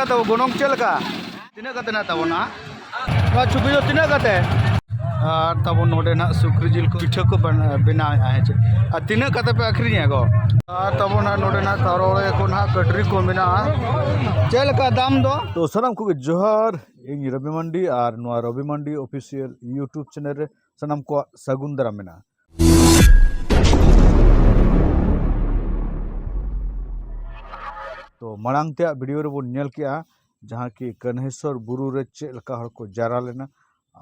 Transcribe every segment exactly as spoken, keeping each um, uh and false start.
ᱛᱚ, ᱜᱚᱱᱚᱝ ᱪᱮᱫ ᱞᱮᱠᱟ? ᱛᱤᱱᱟᱹᱜ ᱠᱟᱛᱮ ᱱᱟᱜ ᱛᱟᱵᱚᱱᱟ? ᱱᱚᱣᱟ ᱪᱷᱩᱵᱤ ᱫᱚ ᱛᱤᱱᱟᱹᱜ ᱠᱟᱛᱮ? ᱟᱨ ᱛᱟᱵᱚᱱ ᱱᱚᱰᱮ ᱱᱟᱜ ᱥᱩᱠᱨᱤ ᱡᱤᱞ ᱠᱚ ᱯᱤᱴᱷᱟᱹ ᱠᱚ ᱵᱮᱱ-, ᱵᱮᱱᱟᱣᱮᱫᱼᱟ, ᱦᱮᱸ ᱪᱮ? ᱟᱨ ᱛᱤᱱᱟᱹᱜ ᱠᱟᱛᱮ ᱯᱮ ᱟᱹᱠᱷᱨᱤᱧᱮᱫᱼᱟ ᱜᱚ? ᱟᱨ ᱛᱟᱵᱚᱱ ᱱᱟᱜ ᱱᱚᱰᱮ ᱱᱟᱜ ᱛᱟᱨᱚᱲᱮ ᱠᱚ ᱱᱟᱜ ᱠᱟᱹᱴᱨᱤ ᱠᱚ ᱢᱮᱱᱟᱜᱼᱟ᱾ ᱪᱮᱫ ᱞᱮᱠᱟ ᱫᱟᱢ ᱫᱚ? ᱛᱚ ᱥᱟᱱᱟᱢ ᱠᱚᱜᱮ ᱡᱚᱦᱟᱨ, ᱤᱧ ᱨᱚᱵᱤ ᱢᱟᱱᱰᱤ ᱟᱨ ᱱᱚᱣᱟ ᱨᱚᱵᱤ ᱢᱟᱱᱰᱤ ᱚᱯᱷᱤᱥᱤᱭᱟᱞ YouTube ᱪᱮᱱᱮᱞ ᱨᱮ ᱥᱟᱱᱟᱢ ᱠᱚᱣᱟᱜ ᱥᱟᱹᱜᱩᱱ ᱫᱟᱨᱟᱢ ᱢᱮᱱᱟᱜᱼᱟ᱾ ᱛᱚ ᱢᱟᱲᱟᱝ ᱛᱮᱭᱟᱜ ᱵᱷᱤᱰᱤᱭᱳ ᱨᱮᱵᱚᱱ ᱧᱮᱞ ᱠᱮᱜᱼᱟ ᱡᱟᱦᱟᱸ ᱠᱤ ᱠᱟᱹᱱᱦᱮᱥᱚᱨ ᱵᱩᱨᱩ ᱨᱮ ᱪᱮᱫ ᱞᱮᱠᱟ ᱦᱚᱲ ᱠᱚ ᱡᱟᱣᱨᱟ ᱞᱮᱱᱟ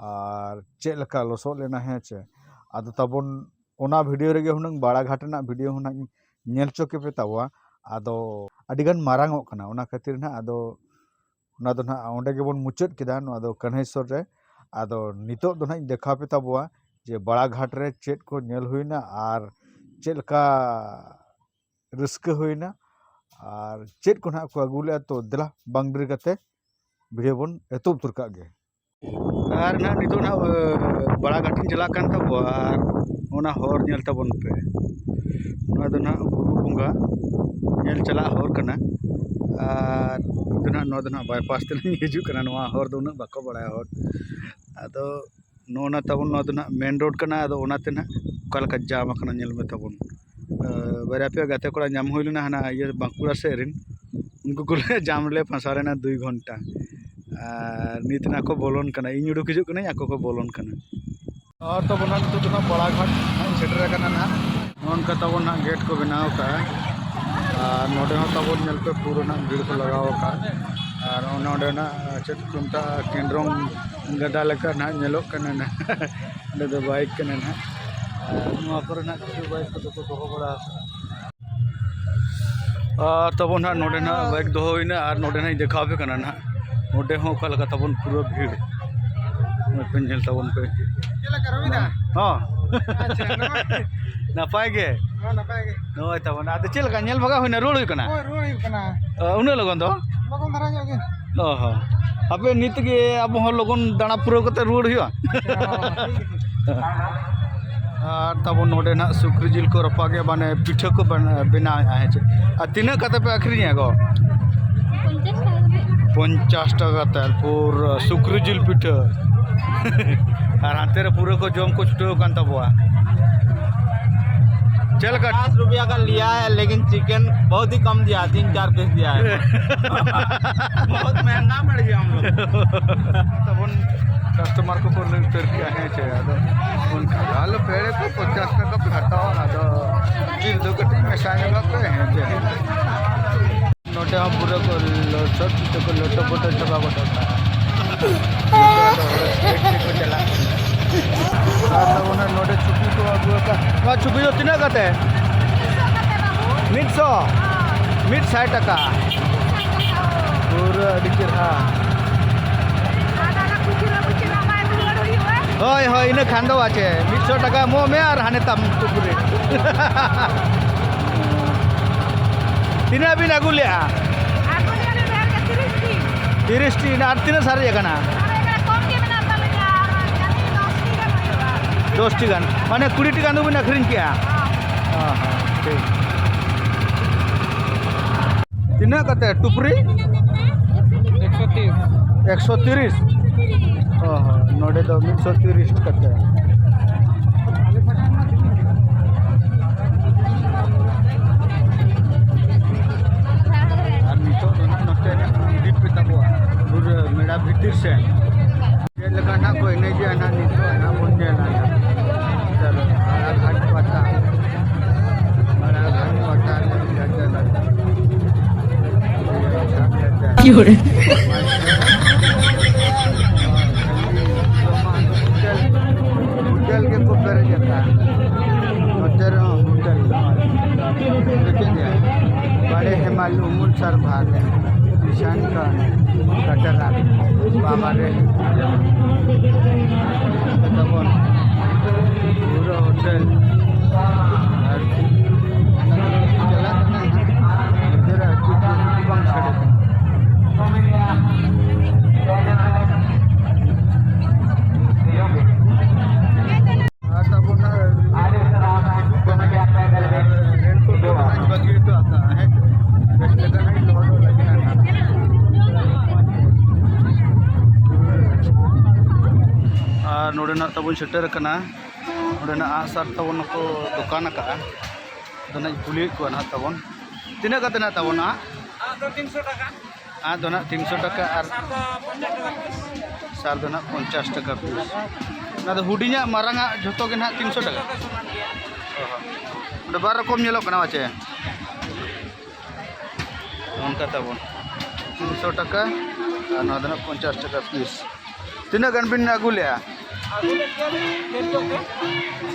ᱟᱨ ᱪᱮᱫ ᱞᱮᱠᱟ ᱞᱚᱥᱚᱫ ᱞᱮᱱᱟ, ᱦᱮᱸ ᱪᱮ? ᱟᱫᱚ ᱛᱟᱵᱚᱱ ᱚᱱᱟ ᱵᱷᱤᱰᱤᱭᱳ ᱨᱮᱜᱮ ᱦᱩᱱᱟᱹᱝ ᱵᱟᱲᱟᱜᱷᱟᱴ ᱨᱮᱱᱟᱜ ᱵᱷᱤᱰᱤᱭᱳ ᱦᱚᱸ ᱱᱟᱜ ᱤᱧ ᱧᱮᱞ ᱦᱚᱪᱚ ᱠᱮᱯᱮ ᱛᱟᱵᱚᱣᱟ᱾ ᱟᱫᱚ ᱟᱹᱰᱤᱜᱟᱱ ᱢᱟᱨᱟᱝ ᱚᱜ ᱠᱟᱱᱟ, ᱚᱱᱟ ᱠᱷᱟᱹᱛᱤᱨ ᱱᱟᱜ ᱟᱫᱚ ᱚᱱᱟ ᱫᱚ ᱱᱟᱜ ᱚᱸᱰᱮ ᱜᱮᱵᱚᱱ ᱢᱩᱪᱟᱹᱫ ᱠᱮᱫᱟ, ᱱᱚᱣᱟ ᱫᱚ ᱠᱟᱹᱱᱦᱮᱥᱚᱨ ᱨᱮ᱾ ᱟᱫᱚ ᱱᱤᱛᱚᱜ ᱫᱚ ᱱᱟᱜ ᱤᱧ ᱫᱮᱠᱷᱟᱣ ᱯᱮ ᱛᱟᱵᱚᱣᱟ ᱡᱮ ᱵᱟᱲᱟᱜᱷᱟᱴ ᱨᱮ ᱪᱮᱫ ᱠᱚ ᱧᱮᱞ ᱦᱩᱭᱱᱟ ᱟᱨ ᱪᱮᱫ ᱞᱮᱠᱟ ᱨᱟᱹᱥᱠᱟᱹ ᱦᱩᱭᱱᱟ ᱟᱨ ᱪᱮᱫ ᱠᱚ ᱱᱟᱜ ᱠᱚ ᱟᱹᱜᱩ ᱞᱮᱫᱼᱟ᱾ ᱛᱚ ᱫᱮᱞᱟ ᱵᱟᱝ ᱰᱮᱨᱤ ᱠᱟᱛᱮ ᱵᱷᱤᱰᱤᱭᱳ ᱵᱚᱱ ᱮᱛᱚᱦᱚᱵ ᱩᱛᱟᱹᱨ ᱠᱟᱜ ᱜᱮ᱾ ᱟᱨ ᱱᱟᱦᱟᱜ ᱱᱤᱛᱚᱜ ᱱᱟᱦᱟᱜ, ᱮ, ᱵᱟᱲᱟᱜᱷᱟᱴ ᱤᱧ ᱪᱟᱞᱟᱜ ᱠᱟᱱ ᱛᱟᱵᱚᱣᱟ ᱟᱨ ᱚᱱᱟ ᱦᱚᱨ ᱧᱮᱞ ᱛᱟᱵᱚᱱ ᱯᱮ᱾ ᱱᱚᱣᱟ ᱫᱚ ᱱᱟᱦᱟᱜ ᱵᱩᱨᱩ ᱵᱚᱸᱜᱟ ᱧᱮᱞ ᱪᱟᱞᱟᱜ ᱦᱚᱨ ᱠᱟᱱᱟ᱾ ᱟᱨ ᱤᱧ ᱫᱚ ᱱᱟᱦᱟᱜ ᱱᱚᱣᱟ ᱫᱚ ᱱᱟᱦᱟᱜ ᱵᱟᱭᱯᱟᱥ ᱛᱮᱞᱤᱧ ᱦᱤᱡᱩᱜ ᱠᱟᱱᱟ, ᱱᱚᱣᱟ ᱦᱚᱨ ᱫᱚ ᱩᱱᱟᱹᱜ ᱵᱟᱠᱚ ᱵᱟᱲᱟᱭᱟ ᱦᱚᱲ᱾ ᱟᱫᱚ ᱱᱚᱜᱼᱚ ᱱᱟ ᱛᱟᱵᱚᱱ, ᱱᱚᱣᱟ ᱫᱚ ᱱᱟᱦᱟᱜ ᱢᱮᱱ ᱨᱳᱰ ᱠᱟᱱᱟ᱾ ᱟᱫᱚ ᱚᱱᱟᱛᱮ ᱱᱟᱦᱟᱜ ᱚᱠᱟ ᱞᱮᱠᱟ ᱡᱟᱢ ᱟᱠᱟᱱᱟ ᱧᱮᱞ ᱢᱮ ᱛᱟᱵᱚᱱ᱾ ᱮ, ᱵᱟᱨᱭᱟ ᱯᱮᱭᱟ ᱜᱟᱛᱮ ᱠᱚᱲᱟ ᱧᱟᱢ ᱦᱩᱭ ᱞᱮᱱᱟ ᱦᱟᱱᱟ ᱤᱭᱟᱹ ᱵᱟᱸᱠᱩᱲᱟ ᱥᱮᱫ ᱨᱮᱱ, ᱩᱱᱠᱩ ᱠᱚ ᱞᱟᱹᱭᱟ ᱡᱟᱢ ᱨᱮᱞᱮ ᱯᱷᱟᱸᱥᱟ ᱞᱮᱱᱟ ᱫᱩᱭ ᱜᱷᱚᱱᱴᱟ᱾ ᱟᱨ ᱱᱤᱛ ᱱᱟᱦᱟᱜ ᱠᱚ ᱵᱚᱞᱚᱱ ᱠᱟᱱᱟ, ᱤᱧ ᱩᱰᱩᱠ ᱦᱤᱡᱩᱜ ᱠᱟᱹᱱᱟᱹᱧ, ᱟᱠᱚ ᱠᱚ ᱵᱚᱞᱚᱱ ᱠᱟᱱᱟ᱾ ᱟᱨ ᱛᱟᱵᱚᱱ ᱱᱟᱦᱟᱜ ᱱᱤᱛᱚᱜ ᱫᱚ ᱱᱟᱦᱟᱜ ᱵᱟᱲᱟᱜᱷᱟᱴ ᱱᱟᱦᱟᱜ ᱤᱧ ᱥᱮᱴᱮᱨ ᱟᱠᱟᱱᱟ ᱱᱟᱦᱟᱜ᱾ ᱱᱚᱜᱼᱚ ᱱᱚᱝᱠᱟ ᱛᱟᱵᱚᱱ ᱱᱟᱦᱟᱜ ᱜᱮᱴ ᱠᱚ ᱵᱮᱱᱟᱣ ᱟᱠᱟᱫᱼᱟ᱾ ᱟᱨ ᱱᱚᱰᱮ ᱦᱚᱸ ᱛᱟᱵᱚᱱ ᱧᱮᱞ ᱯᱮ ᱯᱩᱨᱟᱹ ᱱᱟᱦᱟᱜ ᱵᱷᱤᱲ ᱠᱚ ᱞᱟᱜᱟᱣ ᱟᱠᱟᱫᱼᱟ᱾ ᱟᱨ ᱚᱱᱮ ᱚᱸᱰᱮ ᱱᱟᱦᱟᱜ ᱪᱮᱫ ᱠᱚ ᱢᱮᱛᱟᱜᱼᱟ, ᱠᱮᱱᱰᱨᱚᱝ ᱜᱟᱰᱟ ᱞᱮᱠᱟ ᱱᱟᱦᱟᱜ ᱧᱮᱞᱚᱜ ᱠᱟᱱᱟ ᱱᱟᱦᱟᱜ᱾ ᱚᱸᱰᱮ ᱫᱚ ᱵᱟᱭᱤᱠ ᱠᱟᱱᱟ ᱱᱟᱦᱟᱜ᱾ ᱟᱨ ᱱᱚᱣᱟ ᱠᱚᱨᱮ ᱱᱟᱦᱟᱜ ᱠᱤᱪᱷᱩ ᱵᱟᱭᱤᱠ ᱠᱚᱫᱚ ᱠᱚ ᱫᱚᱦᱚ ᱵᱟᱲᱟ ᱟᱠᱟᱫᱼᱟ᱾ ᱟᱨ ᱛᱟᱵᱚᱱ ᱱᱟᱦᱟᱜ ᱱᱚᱰᱮ ᱱᱟᱦᱟᱜ ᱵᱟᱭᱤᱠ ᱫᱚᱦᱚ ᱦᱩᱭᱱᱟ ᱟᱨ ᱱᱚᱰᱮ ᱱᱟᱦᱟᱜ ᱤᱧ ᱫᱮᱠᱷᱟᱣ ᱟᱯᱮ ᱠᱟᱱᱟ ᱱᱟᱦᱟᱜ᱾ ᱱᱚᱰᱮ ᱦᱚᱸ ᱚᱠᱟ ᱞᱮᱠᱟ ᱛᱟᱵᱚᱱ ᱯᱩᱨᱟᱹ ᱵᱷᱤᱲ᱾ ᱱᱚᱜᱼᱚᱭ ᱯᱮ ᱧᱮᱞ ᱛᱟᱵᱚᱱ ᱯᱮ᱾ ᱪᱮᱫ ᱞᱮᱠᱟ ᱨᱚᱵᱤ ᱫᱟ? ᱦᱚᱸ᱾ ᱟᱪᱪᱷᱟ, ᱱᱟᱯᱟᱭ? ᱱᱟᱯᱟᱭ ᱜᱮ? ᱦᱚᱸ, ᱱᱟᱯᱟᱭ ᱜᱮ᱾ ᱱᱚᱜᱼᱚᱭ ᱛᱟᱵᱚᱱ᱾ ᱟᱫᱚ ᱪᱮᱫ ᱞᱮᱠᱟ ᱧᱮᱞ ᱵᱷᱟᱜᱟᱣ ᱦᱩᱭᱱᱟ, ᱨᱩᱣᱟᱹᱲ ᱦᱩᱭᱩᱜ ᱠᱟᱱᱟ? ᱦᱳᱭ, ᱨᱩᱣᱟᱹᱲ ᱦᱩᱭᱩᱜ ᱠᱟᱱᱟ᱾ ᱚ, ᱩᱱᱟᱹᱜ ᱞᱚᱜᱚᱱ ᱫᱚ? ᱞᱚᱜᱚᱱ ᱫᱷᱟᱨᱟ ᱧᱚᱜ ᱜᱮ᱾ ᱚ ᱦᱚᱸ᱾ ᱦᱟᱯᱮ ᱱᱤᱛ ᱜᱮ ᱟᱵᱚ ᱦᱚᱸ ᱞᱚᱜᱚᱱ ᱫᱟᱬᱟ ᱯᱩᱨᱟᱹᱣ ᱠᱟᱛᱮ ᱨᱩᱣᱟᱹᱲ ᱦᱩᱭᱩᱜᱼᱟ᱾ ᱟᱪᱪᱷᱟ, ᱦᱚᱸ, ᱦᱚᱸ᱾ ᱟᱨ ᱛᱟᱵᱚᱱ ᱱᱚᱰᱮ ᱱᱟᱜ ᱥᱩᱠᱨᱤ ᱡᱤᱞ ᱠᱚ ᱨᱟᱯᱟᱜᱮ, ᱢᱟᱱᱮ ᱯᱤᱴᱷᱟᱹ ᱠᱚ ᱵᱮᱱ-, ᱵᱮᱱᱟᱣᱮᱫᱼᱟ, ᱦᱮᱸ ᱪᱮ? ᱟᱨ ᱛᱤᱱᱟᱹᱜ ᱠᱟᱛᱮ ᱯᱮ ᱟᱹᱠᱷᱨᱤᱧᱮᱫᱼᱟ ᱜᱚ? ᱯᱚᱧᱪᱟᱥ ᱴᱟᱠᱟ ᱠᱟᱛᱮ᱾ ᱯᱚᱧᱪᱟᱥ ᱴᱟᱠᱟ ᱛᱟᱨᱯᱚᱨ ᱥᱩᱠᱨᱤ ᱡᱤᱞ ᱯᱤᱴᱷᱟᱹ᱾ ᱟᱨ ᱦᱟᱱᱛᱮ ᱨᱮ ᱯᱩᱨᱟᱹ ᱠᱚ ᱡᱚᱢ ᱠᱚ ᱪᱷᱩᱴᱟᱹᱣ ᱟᱠᱟᱱ ᱛᱟᱵᱚᱣᱟ᱾ ᱪᱮᱫ ᱞᱮᱠᱟ? ᱯᱚᱪᱟᱥ ᱨᱩᱯᱤᱭᱟ ᱠᱟ ᱞᱤᱭᱟ ᱦᱮ, ᱞᱮᱠᱤᱱ ᱪᱤᱠᱮᱱ ᱵᱚᱦᱩᱛ ᱦᱤ ᱠᱚᱢ ᱫᱤᱭᱟ, ᱛᱤᱱ ᱪᱟᱨ ᱯᱤᱥ ᱫᱤᱭᱟ ᱦᱮ᱾ ᱵᱚᱦᱩᱛ ᱢᱮᱦᱝᱜᱟ ᱯᱟᱲ ᱜᱟᱭᱟ ᱦᱟᱢ ᱞᱳᱜ᱾ ᱛᱟᱵᱚᱱ ᱠᱟᱥᱴᱚᱢᱟᱨ ᱠᱚᱠᱚ ᱞᱟᱹᱭ ᱩᱛᱟᱹᱨ ᱠᱮᱜᱼᱟ, ᱦᱮᱸ ᱪᱮ? ᱟᱫᱚ ᱚᱱᱠᱟ ᱟᱞᱚ ᱯᱮᱲᱮ ᱠᱚ ᱯᱚᱧᱪᱟᱥ ᱴᱟᱠᱟ ᱯᱮ ᱦᱟᱛᱟᱣᱟ, ᱟᱫᱚ ᱡᱤᱞ ᱫᱚ ᱠᱟᱹᱴᱤᱡ ᱢᱮᱥᱟ ᱧᱚᱜ ᱟᱯᱮ, ᱦᱮᱸ ᱪᱮ? ᱱᱚᱰᱮ ᱦᱚᱸ ᱯᱩᱨᱟᱹ ᱠᱚ ᱞᱚᱥᱚᱫ ᱛᱮᱠᱚ ᱞᱚᱴᱚ ᱯᱚᱴᱚ ᱪᱟᱵᱟ ᱜᱚᱫ ᱟᱠᱟᱫᱼᱟ᱾ ᱱᱤᱛᱚᱜ ᱟᱫᱚ ᱚᱲᱟᱜ ᱥᱮᱫ ᱛᱮᱠᱚ ᱪᱟᱞᱟᱜ ᱠᱟᱱᱟ᱾ ᱟᱨ ᱛᱟᱵᱚᱱᱟ ᱱᱚᱰᱮ ᱪᱷᱩᱯᱤ ᱠᱚ ᱟᱹᱜᱩ ᱟᱠᱟᱫ᱾ ᱱᱚᱣᱟ ᱪᱷᱩᱯᱤ ᱫᱚ ᱛᱤᱱᱟᱹᱜ ᱠᱟᱛᱮ? ᱢᱤᱫ ᱥᱚ? ᱢᱤᱫ ᱥᱟᱭ ᱴᱟᱠᱟ᱾ ᱯᱩᱨᱟᱹ ᱟᱹᱰᱤ ᱪᱮᱨᱦᱟ᱾ ᱦᱳᱭ, ᱦᱳᱭ, ᱤᱱᱟᱹ ᱠᱷᱟᱱ ᱫᱚ ᱟᱪᱷᱮ, ᱢᱤᱫ ᱥᱚ ᱴᱟᱠᱟ ᱮᱢᱚᱜ ᱢᱮ ᱟᱨ ᱦᱟᱱᱮ ᱛᱟᱢ ᱴᱩᱠᱩᱨᱤ᱾ ᱛᱤᱱᱟᱹᱜ ᱵᱤᱱ ᱟᱹᱜᱩ ᱞᱮᱜᱼᱟ? ᱟᱹᱜᱩ ᱞᱮᱜᱼᱟ ᱞᱮ ᱰᱷᱮᱨ ᱜᱮ, ᱛᱤᱨᱤᱥ ᱴᱤ᱾ ᱛᱤᱨᱤᱥ ᱴᱤ, ᱟᱨ ᱛᱤᱱᱟᱹᱜ ᱥᱟᱨᱮᱡ ᱟᱠᱟᱱᱟ? ᱟᱨ ᱮᱠᱷᱟᱱ ᱠᱚᱢ ᱜᱮ ᱢᱮᱱᱟᱜ ᱛᱟᱞᱮᱭᱟ, ᱡᱟᱹᱱᱤᱡ ᱫᱚᱥ ᱴᱤ ᱜᱟᱱ ᱦᱩᱭᱩᱜᱼᱟ᱾ ᱫᱚᱥ ᱴᱤ ᱜᱟᱱ, ᱢᱟᱱᱮ ᱠᱩᱲᱤ ᱴᱤ ᱜᱟᱱ ᱫᱚᱵᱤᱱ ᱟᱹᱠᱷᱨᱤᱧ ᱠᱮᱜᱼᱟ? ᱦᱚᱸ᱾ ᱦᱚᱸ, ᱦᱚᱸ, ᱴᱷᱤᱠ᱾ ᱛᱤᱱᱟᱹᱜ ᱠᱟᱛᱮ ᱴᱩᱯᱨᱤ? ᱮᱠᱥᱚ ᱛᱤᱨᱤᱥ᱾ ᱮᱠᱥᱚ ᱛᱤᱨᱤᱥ? ᱚ ᱦᱚᱸ, ᱱᱚᱰᱮ ᱫᱚ ᱢᱤᱫ ᱥᱚ ᱛᱤᱨᱤᱥ ᱠᱟᱛᱮ᱾ ᱟᱨ ᱱᱤᱛᱚᱜ ᱫᱚ ᱱᱟᱜ ᱱᱚᱛᱮ ᱨᱮ ᱰᱤᱯ ᱜᱮ ᱛᱟᱵᱚᱣᱟ, ᱯᱩᱨᱟᱹ ᱢᱮᱲᱟ ᱵᱷᱤᱛᱤᱨ ᱥᱮᱫ᱾ ᱪᱮᱫ ᱞᱮᱠᱟ ᱱᱟᱜ ᱠᱚ ᱮᱱᱮᱡᱮᱜᱼᱟ ᱱᱟᱜ ᱱᱤᱛᱚᱜ ᱱᱟᱜ ᱵᱚᱱ ᱧᱮᱞᱟ ᱱᱟᱜ᱾ ᱪᱚᱞᱚ, ᱵᱟᱲᱟᱜᱷᱟᱴ ᱯᱟᱛᱟ, ᱵᱟᱲᱟᱜᱷᱟᱴ ᱯᱟᱛᱟ ᱨᱮ ᱡᱟᱭᱜᱟ ᱞᱟᱜᱟᱜᱼᱟ᱾ ᱠᱤ ᱦᱚᱲ? ᱦᱳᱴᱮᱞ, ᱦᱳᱴᱮᱞ ᱜᱮᱠᱚ ᱯᱮᱨᱮᱡ ᱟᱠᱟᱫᱼᱟ᱾ ᱱᱚᱛᱮ ᱨᱮᱦᱚᱸ ᱦᱳᱴᱮᱞ᱾ ᱪᱮᱫ ᱭᱟ? ᱵᱟᱲᱮ ᱦᱮᱢᱟᱞ ᱩᱢᱩᱞ ᱥᱟᱨᱵᱷᱟᱨ᱾ ᱠᱤᱥᱟᱱ ᱠᱟᱱ ᱠᱟᱴᱟᱨᱟ ᱵᱟᱵᱟ ᱨᱮ ᱛᱟᱵᱚᱱ ᱯᱩᱨᱟᱹ ᱦᱳᱴᱮᱞ ᱟᱨ ᱪᱟᱞᱟᱜ ᱠᱟᱱᱟ ᱦᱟᱸᱜ᱾ ᱱᱚᱛᱮ ᱨᱮ ᱟᱹᱰᱤ ᱡᱳᱨ ᱵᱟᱝ ᱥᱟᱰᱮ ᱠᱟᱱᱟ᱾ ᱟᱨ ᱛᱟᱵᱚᱱ ᱚᱱᱟ ᱨᱮᱞ ᱠᱚ ᱵᱟᱹᱜᱤ ᱦᱚᱴᱚ ᱠᱟᱜᱼᱟ, ᱦᱮᱸ ᱥᱮ? ᱵᱮᱥ ᱞᱮᱠᱟ ᱱᱟᱜ ᱞᱚᱦᱚᱫᱚᱜ ᱞᱟᱹᱜᱤᱫ ᱱᱟᱜ᱾ ᱚᱸᱰᱮ ᱱᱟᱜ ᱛᱟᱵᱚᱱ ᱥᱮᱴᱮᱨ ᱟᱠᱟᱱᱟ᱾ ᱚᱸᱰᱮ ᱱᱟᱜ ᱟᱜᱼᱥᱟᱨ ᱛᱟᱵᱚᱱ ᱠᱚ ᱫᱚᱠᱟᱱ ᱟᱠᱟᱫᱼᱟ᱾ ᱟᱫᱚ ᱱᱟᱜ ᱤᱧ ᱠᱩᱞᱤᱭᱮᱫ ᱠᱚᱣᱟ ᱱᱟᱜ ᱛᱟᱵᱚᱱ, ᱛᱤᱱᱟᱹᱜ ᱠᱟᱛᱮ ᱱᱟᱜ ᱛᱟᱵᱚᱱ ᱟᱜ? ᱟᱜ ᱫᱚ ᱛᱤᱱᱥᱚ ᱴᱟᱠᱟ᱾ ᱟᱜ ᱫᱚ ᱱᱟᱜ ᱛᱤᱱᱥᱚ ᱴᱟᱠᱟ ᱟᱨ ᱥᱟᱨ ᱫᱚ ᱱᱟᱜ ᱯᱚᱧᱪᱟᱥ ᱴᱟᱠᱟ ᱯᱤᱥ᱾ ᱚᱱᱟ ᱫᱚ ᱦᱩᱰᱤᱧᱟᱜ ᱢᱟᱨᱟᱝᱟᱜ ᱡᱷᱚᱛᱚ ᱜᱮ ᱱᱟᱜ ᱛᱤᱱᱥᱚ ᱴᱟᱠᱟ᱾ ᱚ ᱦᱚᱸ᱾ ᱚᱸᱰᱮ ᱵᱟᱨ ᱨᱚᱠᱚᱢ ᱧᱮᱞᱚᱜ ᱠᱟᱱᱟ, ᱪᱮ? ᱚᱱᱠᱟ ᱛᱟᱵᱚᱱ ᱛᱤᱱᱥᱚ ᱴᱟᱠᱟ ᱟᱨ ᱱᱚᱣᱟ ᱫᱚ ᱱᱟᱜ ᱯᱚᱧᱪᱟᱥ ᱴᱟᱠᱟ ᱯᱤᱥ᱾ ᱛᱤᱱᱟᱹᱜ ᱜᱟᱱ ᱵᱤᱱ ᱟᱹᱜᱩ ᱞᱮᱜᱼᱟ? ᱟᱹᱜᱩ ᱞᱮᱫ ᱜᱮᱭᱟᱞᱤᱧ ᱰᱷᱮᱨ ᱧᱚᱜ ᱜᱮ᱾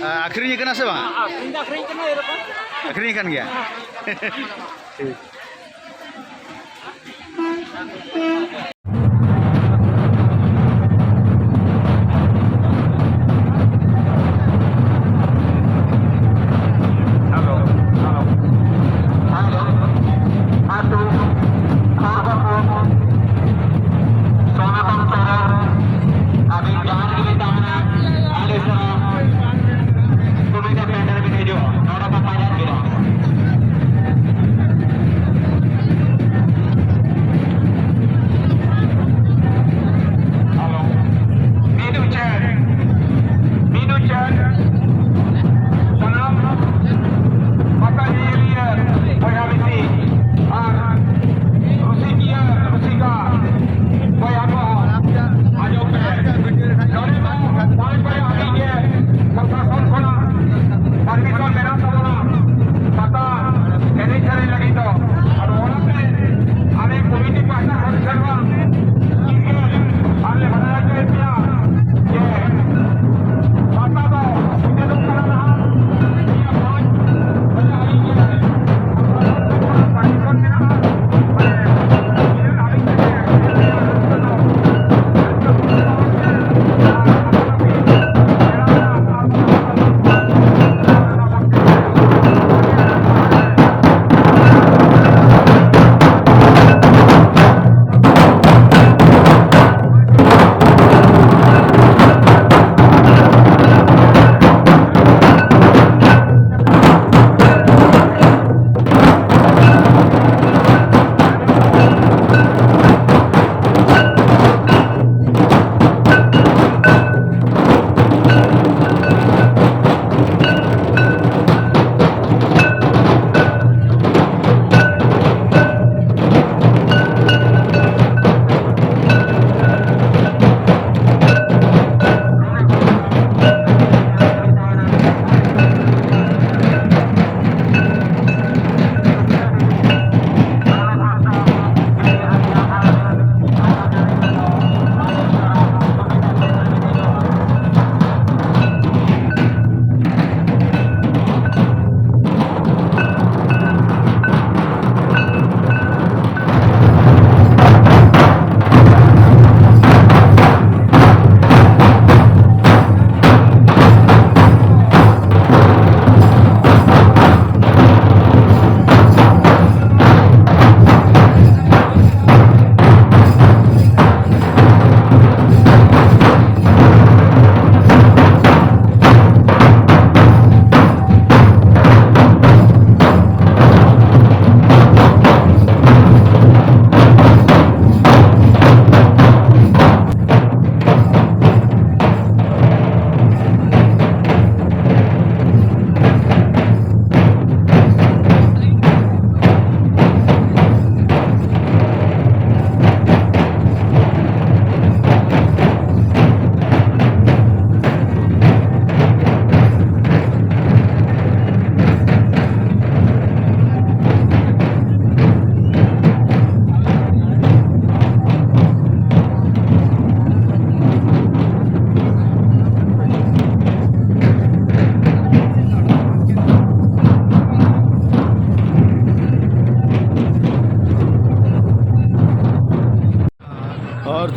ᱟ, ᱟᱹᱠᱷᱨᱤᱧ ᱠᱟᱱᱟ ᱥᱮ ᱵᱟᱝ? ᱟᱹᱠᱷᱨᱤᱧ ᱫᱚ ᱟᱹᱠᱷᱨᱤᱧ ᱠᱟᱱᱟ, ᱮᱨᱚᱠᱚᱢ᱾ ᱟᱹᱠᱷᱨᱤᱧ ᱠᱟᱱ ᱜᱮᱭᱟ? ᱦᱮᱸ᱾ ᱴᱷᱤᱠ᱾ Hello, hello. ᱟᱹᱛᱩ, ᱠᱷᱚᱲᱜᱚᱯᱩᱨ, ᱥᱚᱱᱟᱛᱚᱱ ᱥᱚᱦᱚᱨ, ᱟᱹᱵᱤᱱ ᱡᱟᱦᱟᱸ ᱨᱮᱜᱮ ᱵᱤᱱ ᱛᱟᱦᱮᱱᱟ, ᱟᱞᱮ ᱥᱟᱞᱟᱜ ᱠᱚᱢᱤᱴᱤ ᱯᱮᱱᱰᱮᱞ ᱵᱤᱱ ᱦᱤᱡᱩᱜᱼᱟ, ᱱᱚᱰᱮ ᱠᱚ ᱯᱟᱸᱡᱟᱭᱮᱫ ᱵᱤᱱᱟ᱾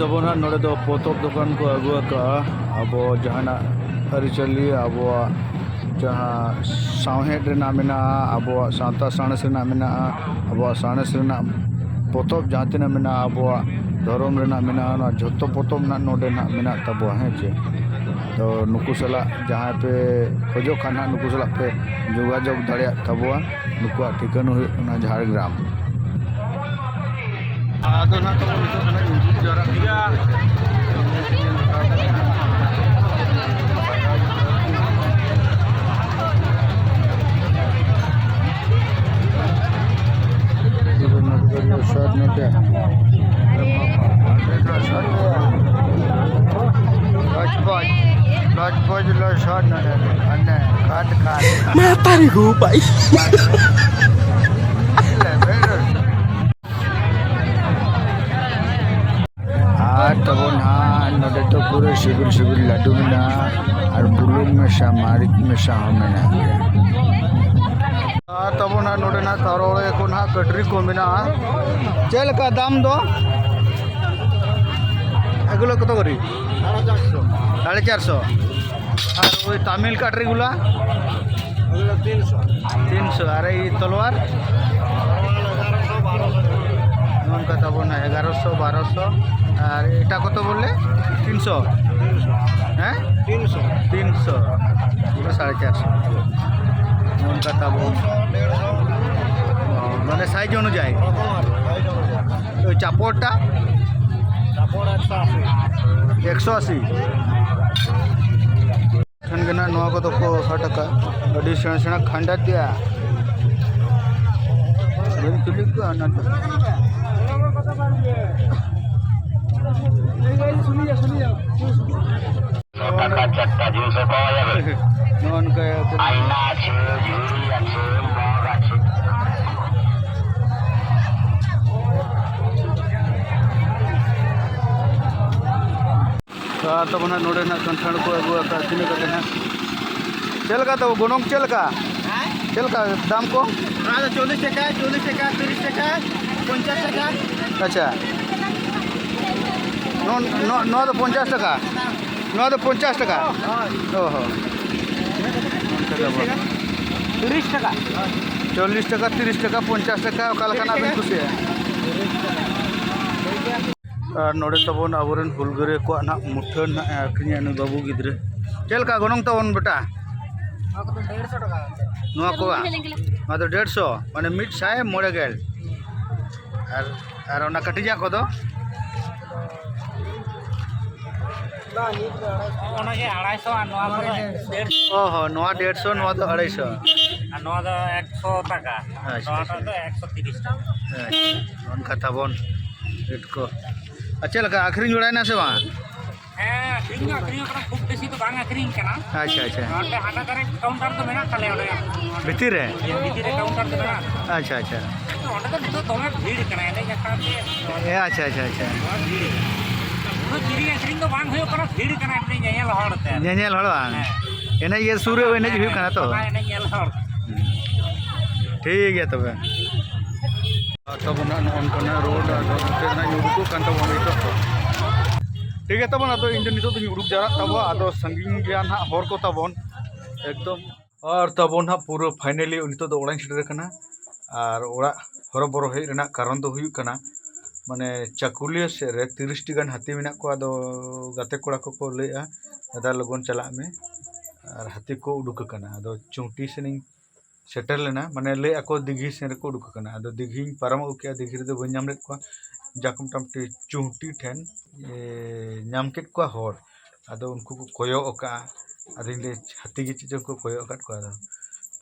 ᱟᱵᱚ ᱱᱟᱦᱟᱜ ᱱᱚᱰᱮ ᱫᱚ ᱯᱚᱛᱚᱵ ᱫᱚᱠᱟᱱ ᱠᱚ ᱟᱹᱜᱩ ᱟᱠᱟᱫᱼᱟ᱾ ᱟᱵᱚ ᱡᱟᱦᱟᱱᱟᱜ ᱟᱹᱨᱤᱪᱟᱹᱞᱤ, ᱟᱵᱚᱣᱟᱜ ᱡᱟᱦᱟᱸ ᱥᱟᱶᱦᱮᱫ ᱨᱮᱱᱟᱜ ᱢᱮᱱᱟᱜᱼᱟ, ᱟᱵᱚᱣᱟᱜ ᱥᱟᱶᱛᱟ ᱥᱟᱬᱮᱥ ᱨᱮᱱᱟᱜ ᱢᱮᱱᱟᱜᱼᱟ, ᱟᱵᱚᱣᱟᱜ ᱥᱟᱬᱮᱥ ᱨᱮᱱᱟᱜ ᱯᱚᱛᱚᱵ ᱡᱟᱦᱟᱸ ᱛᱤᱱᱟᱹᱜ ᱢᱮᱱᱟᱜᱼᱟ, ᱟᱵᱚᱣᱟᱜ ᱫᱷᱚᱨᱚᱢ ᱨᱮᱱᱟᱜ ᱢᱮᱱᱟᱜᱼᱟ, ᱚᱱᱟ ᱡᱷᱚᱛᱚ ᱯᱚᱛᱚᱵ ᱱᱟᱜ ᱱᱚᱰᱮ ᱱᱟᱜ ᱢᱮᱱᱟᱜ ᱛᱟᱵᱚᱣᱟ, ᱦᱮᱸ ᱪᱮ᱾ ᱛᱚ ᱱᱩᱠᱩ ᱥᱟᱞᱟᱜ ᱡᱟᱦᱟᱸᱭ ᱯᱮ ᱠᱷᱚᱡᱚᱜ ᱠᱷᱟᱱ ᱦᱟᱸᱜ, ᱱᱩᱠᱩ ᱥᱟᱞᱟᱜ ᱯᱮ ᱡᱳᱜᱟᱡᱳᱜᱽ ᱫᱟᱲᱮᱭᱟᱜ ᱛᱟᱵᱚᱣᱟ᱾ ᱱᱩᱠᱩᱣᱟᱜ ᱴᱷᱤᱠᱟᱹᱱᱟ ᱦᱩᱭᱩᱜ ᱠᱟᱱᱟ ᱡᱷᱟᱲᱜᱨᱟᱢ᱾ ᱟᱫᱚ ᱱᱟᱦᱟᱜ ᱛᱟᱵᱚᱱ ᱱᱤᱛᱚᱜ ᱫᱚ ᱱᱟᱦᱟᱜ ᱧᱩᱛᱩᱢ ᱡᱟᱣᱨᱟᱜ ᱜᱮᱭᱟ᱾ ᱥᱟᱴ ᱱᱚᱰᱮ᱾ ᱞᱚᱡᱽ ᱯᱚᱡᱽ, ᱞᱚᱡᱽ ᱯᱚᱡᱽ ᱞᱚ ᱥᱟᱴ ᱱᱚᱰᱮ᱾ ᱟᱱᱮ ᱠᱟᱴ ᱠᱟᱴ᱾ ᱢᱟᱛᱟᱨᱤ ᱜᱳ ᱵᱟᱭ᱾ ᱟᱨ ᱛᱟᱵᱚᱱ ᱦᱟᱸᱜ ᱱᱚᱰᱮ ᱫᱚ ᱯᱩᱨᱟᱹ ᱥᱤᱵᱤᱞ ᱥᱤᱵᱤᱞ ᱞᱟᱹᱰᱩ ᱢᱮᱱᱟᱜᱼᱟ, ᱟᱨ ᱵᱩᱞᱩᱝ ᱢᱮᱥᱟ, ᱢᱟᱹᱨᱤᱪ ᱢᱮᱥᱟ ᱦᱚᱸ ᱢᱮᱱᱟᱜ ᱜᱮᱭᱟ᱾ ᱟᱨ ᱛᱟᱵᱚᱱ ᱦᱟᱸᱜ ᱱᱚᱰᱮ ᱱᱟᱜ ᱛᱟᱨᱚᱲᱮ ᱠᱚ ᱱᱟᱜ ᱠᱟᱹᱴᱨᱤ ᱠᱚ ᱢᱮᱱᱟᱜᱼᱟ᱾ ᱪᱮᱫ ᱞᱮᱠᱟ ᱫᱟᱢ ᱫᱚ? ᱮᱜᱩᱞᱳ ᱠᱚᱛᱚ ᱠᱚᱨᱤ? ᱥᱟᱲᱮ ᱪᱟᱨᱥᱚ᱾ ᱟᱨ ᱳᱭ ᱛᱟᱢᱤᱞ ᱠᱟᱴᱨᱤ ᱜᱩᱞᱟ? ᱛᱤᱱᱥᱚ᱾ ᱟᱨ ᱮᱭ ᱛᱚᱞᱣᱟᱨ? ᱱᱚᱝᱠᱟ ᱛᱟᱵᱚᱱ ᱮᱜᱟᱨᱚᱥᱚ, ᱵᱟᱨᱚᱥᱚ᱾ ᱟᱨ ᱮᱴᱟ ᱠᱚᱛᱚ ᱵᱚᱞᱞᱮ? ᱛᱤᱱᱥᱚ? ᱦᱮᱸ? ᱛᱤᱱᱥᱚ᱾ ᱛᱤᱱᱥᱚ᱾ ᱯᱩᱨᱟᱹ ᱥᱟᱲᱮ ᱪᱟᱨᱥᱚ᱾ ᱱᱚᱝᱠᱟ ᱛᱟᱵᱚᱱ᱾ ᱚ, ᱢᱟᱱᱮ ᱥᱟᱭᱤᱡ ᱚᱱᱩᱡᱟᱭᱤ? ᱨᱚᱠᱚᱢ ᱟᱨ ᱥᱟᱭᱤᱡ ᱚᱱᱩᱡᱟᱭᱤ᱾ ᱳᱭ ᱪᱟᱯᱚᱲᱴᱟ? ᱪᱟᱯᱚᱲ ᱮᱠᱥᱚ ᱟᱥᱤ᱾ ᱮᱠᱥᱚ ᱟᱥᱤ᱾ ᱴᱷᱮᱱ ᱜᱮ ᱱᱟᱜ ᱱᱚᱣᱟ ᱠᱚᱫᱚ ᱠᱚ ᱦᱟᱴ ᱟᱠᱟᱫ᱾ ᱟᱹᱰᱤ ᱥᱮᱬᱟ ᱥᱮᱬᱟ ᱠᱷᱟᱱᱰᱟ ᱛᱮᱭᱟ᱾ ᱵᱟᱹᱧ ᱠᱩᱞᱤ ᱠᱚᱣᱟ ᱚᱱᱟ ᱫᱚ᱾ ᱴᱟᱠᱟ ᱪᱟᱨᱴᱟ ᱡᱤᱱᱤᱥ ᱦᱟᱛᱟᱣ ᱟᱭᱟ ᱵᱮᱱ᱾ ᱱᱚᱜᱼᱚ ᱱᱚᱝᱠᱟ ᱟᱭᱱᱟ ᱟᱪᱷᱮ, ᱡᱷᱩᱲᱤ ᱟᱪᱷᱮ, ᱢᱚᱜᱽ ᱟᱪᱷᱮ᱾ ᱛᱚ, ᱟᱨ ᱛᱟᱵᱚᱱ ᱦᱟᱸᱜ ᱱᱚᱰᱮ ᱱᱟᱜ ᱠᱟᱱᱴᱷᱟᱲ ᱠᱚ ᱟᱹᱜᱩ ᱟᱠᱟᱫ, ᱛᱤᱱᱟᱹᱜ ᱠᱟᱛᱮ ᱱᱟᱜ? ᱪᱮᱫ ᱞᱮᱠᱟ ᱛᱟᱵᱚ ᱜᱚᱱᱚᱝ ᱪᱮᱫ ᱞᱮᱠᱟ? ᱦᱮᱸ? ᱪᱮᱫ ᱞᱮᱠᱟ ᱫᱟᱢ ᱠᱚ? ᱱᱚᱣᱟ ᱫᱚ ᱪᱚᱞᱞᱤᱥ ᱴᱟᱠᱟ, ᱪᱚᱞᱞᱤᱥ ᱴᱟᱠᱟ, ᱛᱤᱨᱤᱥ ᱴᱟᱠᱟ, ᱯᱚᱧᱪᱟᱥ ᱴᱟᱠᱟ᱾ ᱟᱪᱪᱷᱟ᱾ ᱱᱚᱣᱟ, ᱱᱚᱣᱟ, ᱱᱚᱣᱟ ᱫᱚ ᱯᱚᱧᱪᱟᱥ ᱴᱟᱠᱟ᱾ ᱱᱚᱣᱟ ᱫᱚ ᱯᱚᱧᱪᱟᱥ ᱴᱟᱠᱟ᱾ ᱚ ᱦᱚᱸ᱾ ᱚᱱᱠᱟ ᱫᱚ ᱵᱟᱝ᱾ ᱛᱤᱨᱤᱥ ᱴᱟᱠᱟ᱾ ᱪᱚᱞᱞᱤᱥ ᱴᱟᱠᱟ, ᱛᱤᱨᱤᱥ ᱴᱟᱠᱟ, ᱯᱚᱧᱪᱟᱥ ᱴᱟᱠᱟ, ᱚᱠᱟ ᱞᱮᱠᱟᱱᱟᱜ ᱵᱤᱱ ᱠᱩᱥᱤᱭᱟᱜᱼᱟ? ᱟᱨ ᱱᱚᱰᱮ ᱛᱟᱵᱚᱱ ᱟᱵᱚᱨᱮᱱ ᱦᱩᱞᱜᱟᱹᱨᱤᱭᱟᱹ ᱠᱚᱣᱟᱜ ᱱᱟᱦᱟᱜ ᱢᱩᱴᱷᱟᱹᱱ ᱱᱟᱦᱟᱜ ᱮ ᱟᱹᱠᱷᱨᱤᱧᱟ ᱱᱩᱭ ᱵᱟᱹᱵᱩ ᱜᱤᱫᱽᱨᱟᱹ᱾ ᱪᱮᱫ ᱞᱮᱠᱟ ᱜᱚᱱᱚᱝ ᱛᱟᱵᱚᱱ ᱵᱮᱴᱟ? ᱱᱚᱣᱟ ᱠᱚᱫᱚ ᱰᱮᱲᱥᱚ ᱴᱟᱠᱟ᱾ ᱱᱚᱣᱟ ᱠᱚ ᱵᱟᱝ? ᱱᱚᱣᱟ ᱫᱚ ᱰᱮᱲᱥᱚ, ᱢᱟᱱᱮ ᱢᱤᱫ ᱥᱟᱭ ᱢᱚᱬᱮ ᱜᱮᱞ᱾ ᱟᱨ, ᱟᱨ ᱚᱱᱟ ᱠᱟᱹᱴᱤᱡᱟᱜ ᱠᱚᱫᱚ? ᱚᱱᱟᱜᱮ ᱟᱲᱟᱭᱥᱚ ᱟᱨ ᱱᱚᱣᱟ ᱠᱚᱫᱚ ᱰᱮᱲᱥᱚ᱾ ᱚ ᱦᱚᱸ, ᱱᱚᱣᱟ ᱰᱮᱲᱥᱚ, ᱱᱚᱣᱟ ᱫᱚ ᱟᱲᱟᱭᱥᱚ᱾ ᱟᱨ ᱱᱚᱣᱟ ᱫᱚ ᱮᱠᱥᱚ ᱴᱟᱠᱟ᱾ ᱟᱪᱪᱷᱟ, ᱱᱚᱣᱟᱴᱟᱜ ᱟᱪᱪᱷᱟ᱾ ᱫᱚ ᱮᱠᱥᱚ ᱛᱤᱨᱤᱥ ᱴᱟᱠᱟ᱾ ᱦᱮᱸ, ᱚᱱᱠᱟ ᱛᱟᱵᱚᱱ ᱨᱮᱴ ᱠᱚ᱾ ᱟᱨ ᱪᱮᱫ ᱞᱮᱠᱟ, ᱟᱹᱠᱷᱨᱤᱧ ᱵᱟᱲᱟᱭᱮᱱᱟ ᱥᱮ ᱵᱟᱝ? ᱦᱮᱸ, ᱟᱹᱠᱷᱨᱤᱧ ᱫᱚ ᱟᱹᱠᱷᱨᱤᱧ ᱟᱠᱟᱱᱟ, ᱠᱷᱩᱵ ᱵᱮᱥᱤ ᱫᱚ ᱵᱟᱝ ᱟᱹᱠᱷᱨᱤᱧ ᱠᱟᱱᱟ᱾ ᱟᱪᱪᱷᱟ, ᱟᱪᱪᱷᱟ᱾ ᱱᱚᱰᱮ ᱦᱟᱱᱟ ᱫᱷᱟᱨᱮ ᱠᱟᱣᱩᱱᱴᱟᱨ ᱫᱚ ᱢᱮᱱᱟᱜ ᱛᱟᱞᱮᱭᱟ, ᱚᱸᱰᱮ ᱵᱷᱤᱛᱤᱨ ᱨᱮ? ᱵᱷᱤᱛᱤᱨ ᱨᱮ ᱠᱟᱣᱩᱱᱴᱟᱨ ᱫᱚ ᱢᱮᱱᱟᱜᱼᱟ᱾ ᱟᱪᱪᱷᱟ, ᱟᱪᱪᱷᱟ᱾ ᱛᱚ, ᱚᱸᱰᱮ ᱫᱚ ᱱᱤᱛᱚᱜ ᱫᱚᱢᱮ ᱵᱷᱤᱲ ᱠᱟᱱᱟ, ᱮᱱᱮᱡ ᱟᱠᱷᱲᱟ ᱛᱮ ᱦᱮᱸ, ᱟᱪᱪᱷᱟ, ᱟᱪᱪᱷᱟ, ᱟᱪᱪᱷᱟ᱾ ᱫᱚᱢᱮ ᱵᱷᱤᱲ᱾ ᱩᱱᱟᱹᱜ ᱠᱤᱨᱤᱧ ᱟᱹᱠᱷᱨᱤᱧ ᱫᱚ ᱵᱟᱝ ᱦᱩᱭᱩᱜ ᱠᱟᱱᱟ, ᱵᱷᱤᱲ ᱠᱟᱱᱟ ᱮᱢᱱᱤ ᱧᱮᱧᱮᱞ ᱦᱚᱲ ᱛᱮ᱾ ᱧᱮᱧᱮᱞ ᱦᱚᱲ ᱵᱟᱝ? ᱦᱮᱸ᱾ ᱮᱱᱮᱡ ᱤᱭᱟᱹ ᱥᱩᱨ ᱨᱮ ᱮᱱᱮᱡ ᱦᱩᱭᱩᱜ ᱠᱟᱱᱟ ᱛᱚ? ᱦᱮᱸ, ᱮᱱᱮᱡ ᱧᱮᱞ ᱦᱚᱲ᱾ ᱴᱷᱤᱠ ᱜᱮᱭᱟ ᱛᱚᱵᱮ᱾ ᱛᱟᱵᱚᱱ ᱱᱟᱜ ᱱᱚᱜᱼᱚ ᱱᱚᱝᱠᱟᱱᱟᱜ ᱨᱳᱰ, ᱟᱫᱚ ᱱᱚᱛᱮ ᱱᱟᱜ ᱤᱧ ᱩᱰᱩᱠᱚᱜ ᱠᱟᱱ ᱛᱟᱵᱚᱱ ᱱᱤᱛᱚᱜ ᱫᱚ᱾ ᱴᱷᱤᱠ ᱜᱮᱭᱟ ᱛᱟᱵᱚᱱ, ᱟᱫᱚ ᱤᱧ ᱫᱚ ᱱᱤᱛᱚᱜ ᱫᱚᱧ ᱩᱰᱩᱠ ᱡᱟᱣᱨᱟᱜ ᱛᱟᱵᱚᱱ, ᱟᱫᱚ ᱥᱟᱺᱜᱤᱧ ᱜᱮᱭᱟ ᱱᱟᱜ ᱦᱚᱨ ᱠᱚ ᱛᱟᱵᱚᱱ ᱮᱠᱫᱚᱢ᱾ ᱟᱨ ᱛᱟᱵᱚᱱ ᱦᱟᱸᱜ ᱯᱩᱨᱟᱹ finally ᱱᱤᱛᱚᱜ ᱫᱚ ᱚᱲᱟᱜ ᱤᱧ ᱥᱮᱴᱮᱨ ᱟᱠᱟᱱᱟ᱾ ᱟᱨ ᱚᱲᱟᱜ ᱦᱚᱨᱚᱵᱚᱨᱚ ᱦᱮᱡ ᱨᱮᱱᱟᱜ ᱠᱟᱨᱚᱱ ᱫᱚ ᱦᱩᱭᱩᱜ ᱠᱟᱱᱟ, ᱢᱟᱱᱮ ᱪᱟᱹᱠᱩᱞᱤᱭᱟᱹ ᱥᱮᱫ ᱨᱮ ᱛᱤᱨᱤᱥ ᱴᱤ ᱜᱟᱱ ᱦᱟᱹᱛᱤ ᱢᱮᱱᱟᱜ ᱠᱚᱣᱟ᱾ ᱟᱫᱚ ᱜᱟᱛᱮ ᱠᱚᱲᱟ ᱠᱚᱠᱚ ᱞᱟᱹᱭᱮᱜᱼᱟ, "ᱫᱟᱫᱟ ᱞᱚᱜᱚᱱ ᱪᱟᱞᱟᱜ ᱢᱮ", ᱟᱨ ᱦᱟᱹᱛᱤ ᱠᱚ ᱩᱰᱩᱠ ᱟᱠᱟᱱᱟ᱾ ᱟᱫᱚ ᱪᱩᱸᱴᱤ ᱥᱮᱱ ᱤᱧ ᱥᱮᱴᱮᱨ ᱞᱮᱱᱟ, ᱢᱟᱱᱮ ᱞᱟᱹᱭᱮᱜᱼᱟ ᱠᱚ ᱫᱤᱜᱷᱤ ᱥᱮᱱ ᱨᱮᱠᱚ ᱩᱰᱩᱠ ᱟᱠᱟᱱᱟ᱾ ᱟᱫᱚ ᱫᱤᱜᱷᱤᱧ ᱯᱟᱨᱚᱢ ᱟᱹᱜᱩ ᱠᱮᱜᱼᱟ, ᱫᱤᱜᱷᱤ ᱨᱮᱫᱚ ᱵᱟᱹᱧ ᱧᱟᱢ ᱞᱮᱫ ᱠᱚᱣᱟ᱾ ᱡᱟᱠ ᱢᱚᱴᱟᱢᱩᱴᱤ ᱪᱩᱸᱴᱤ ᱴᱷᱮᱱ, ᱮ, ᱧᱟᱢ ᱠᱮᱫ ᱠᱚᱣᱟ ᱦᱚᱲ᱾ ᱟᱫᱚ ᱩᱱᱠᱩ ᱠᱚ ᱠᱚᱭᱚᱜ ᱟᱠᱟᱜᱼᱟ᱾ ᱟᱫᱚᱧ ᱞᱟᱹᱭ, "ᱦᱟᱹᱛᱤ ᱜᱮ ᱪᱮᱫ ᱪᱚᱝ ᱠᱚ ᱠᱚᱭᱚᱜ ᱟᱠᱟᱫ ᱠᱚᱣᱟ?" ᱟᱫᱚ,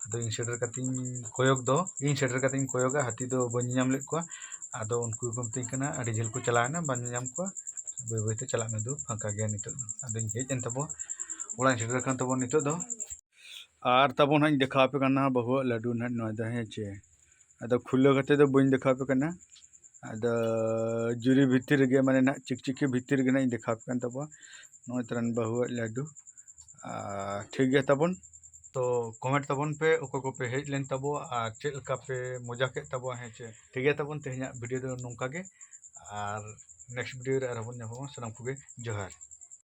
ᱟᱫᱚ ᱤᱧ ᱥᱮᱴᱮᱨ ᱠᱟᱛᱮᱧ ᱠᱚᱭᱚᱜ ᱫᱚ, ᱤᱧ ᱥᱮᱴᱮᱨ ᱠᱟᱛᱮᱧ ᱠᱚᱭᱚᱜᱟ, ᱦᱟᱹᱛᱤ ᱫᱚ ᱵᱟᱹᱧ ᱧᱟᱢ ᱞᱮᱫ ᱠᱚᱣᱟ᱾ ᱟᱫᱚ ᱩᱱᱠᱩ ᱜᱮᱠᱚ ᱢᱤᱛᱟᱹᱧ ᱠᱟᱱᱟ, "ᱟᱹᱰᱤ ᱡᱷᱟᱹᱞ ᱠᱚ ᱪᱟᱞᱟᱣ ᱮᱱᱟ, ᱵᱟᱝ ᱧᱟᱢ ᱠᱚᱣᱟ, ᱵᱟᱹᱭ ᱵᱟᱹᱭ ᱛᱮ ᱪᱟᱞᱟᱜ ᱢᱮ, ᱫᱩ ᱯᱷᱟᱸᱠᱟ ᱜᱮᱭᱟ ᱱᱤᱛᱚᱜ ᱫᱚ᱾" ᱟᱫᱚᱧ ᱦᱮᱡ ᱮᱱ ᱛᱟᱵᱚᱣᱟ, ᱚᱲᱟᱜ ᱤᱧ ᱥᱮᱴᱮᱨ ᱟᱠᱟᱱ ᱛᱟᱵᱚᱣᱟ ᱱᱤᱛᱚᱜ ᱫᱚ᱾ ᱟᱨ ᱛᱟᱵᱚᱱ ᱦᱟᱸᱜ ᱤᱧ ᱫᱮᱠᱷᱟᱣ ᱟᱯᱮ ᱠᱟᱱᱟ ᱵᱟᱹᱦᱩᱣᱟᱜ ᱞᱟᱹᱰᱩ ᱱᱟᱦᱟᱜ ᱱᱚᱣᱟ ᱫᱚ, ᱦᱮᱸ ᱪᱮ᱾ ᱟᱫᱚ ᱠᱷᱩᱞᱟᱹᱣ ᱠᱟᱛᱮ ᱫᱚ ᱵᱟᱹᱧ ᱫᱮᱠᱷᱟᱣ ᱟᱯᱮ ᱠᱟᱱᱟ᱾ ᱟᱫᱚ ᱡᱩᱨᱤ ᱵᱷᱤᱛᱤᱨ ᱨᱮᱜᱮ, ᱢᱟᱱᱮ ᱱᱟᱦᱟᱜ ᱪᱤᱠᱪᱤᱠᱤ ᱵᱷᱤᱛᱤᱨ ᱨᱮᱜᱮ ᱱᱟᱦᱟᱜ ᱤᱧ ᱫᱮᱠᱷᱟᱣ ᱟᱯᱮ ᱠᱟᱱ ᱛᱟᱵᱚᱣᱟ᱾ ᱱᱚᱜᱼᱚᱭ ᱛᱟᱨᱟᱱ ᱵᱟᱹᱦᱩᱣᱟᱜ ᱞᱟᱹᱰᱩ᱾ ᱟᱨ ᱴᱷᱤᱠ ᱜᱮᱭᱟ ᱛᱟᱵᱚᱱ᱾ ᱛᱚ comment ᱛᱟᱵᱚᱱ ᱯᱮ ᱚᱠᱚᱭ ᱠᱚᱯᱮ ᱦᱮᱡ ᱞᱮᱱ ᱛᱟᱵᱚᱣᱟ ᱟᱨ ᱪᱮᱫ ᱞᱮᱠᱟ ᱯᱮ ᱢᱚᱡᱟ ᱠᱮᱫ ᱛᱟᱵᱚᱣᱟ, ᱦᱮᱸ ᱪᱮ᱾ ᱴᱷᱤᱠ ᱜᱮᱭᱟ ᱛᱟᱵᱚᱱ, ᱛᱮᱦᱮᱧᱟᱜ video ᱫᱚ ᱱᱚᱝᱠᱟ ᱜᱮ᱾ ᱟᱨ Next video ᱨᱮ ᱟᱨᱦᱚᱸ ᱵᱚᱱ ᱧᱟᱯᱟᱢᱟ᱾ ᱥᱟᱱᱟᱢ ᱠᱚᱜᱮ ᱡᱚᱦᱟᱨ᱾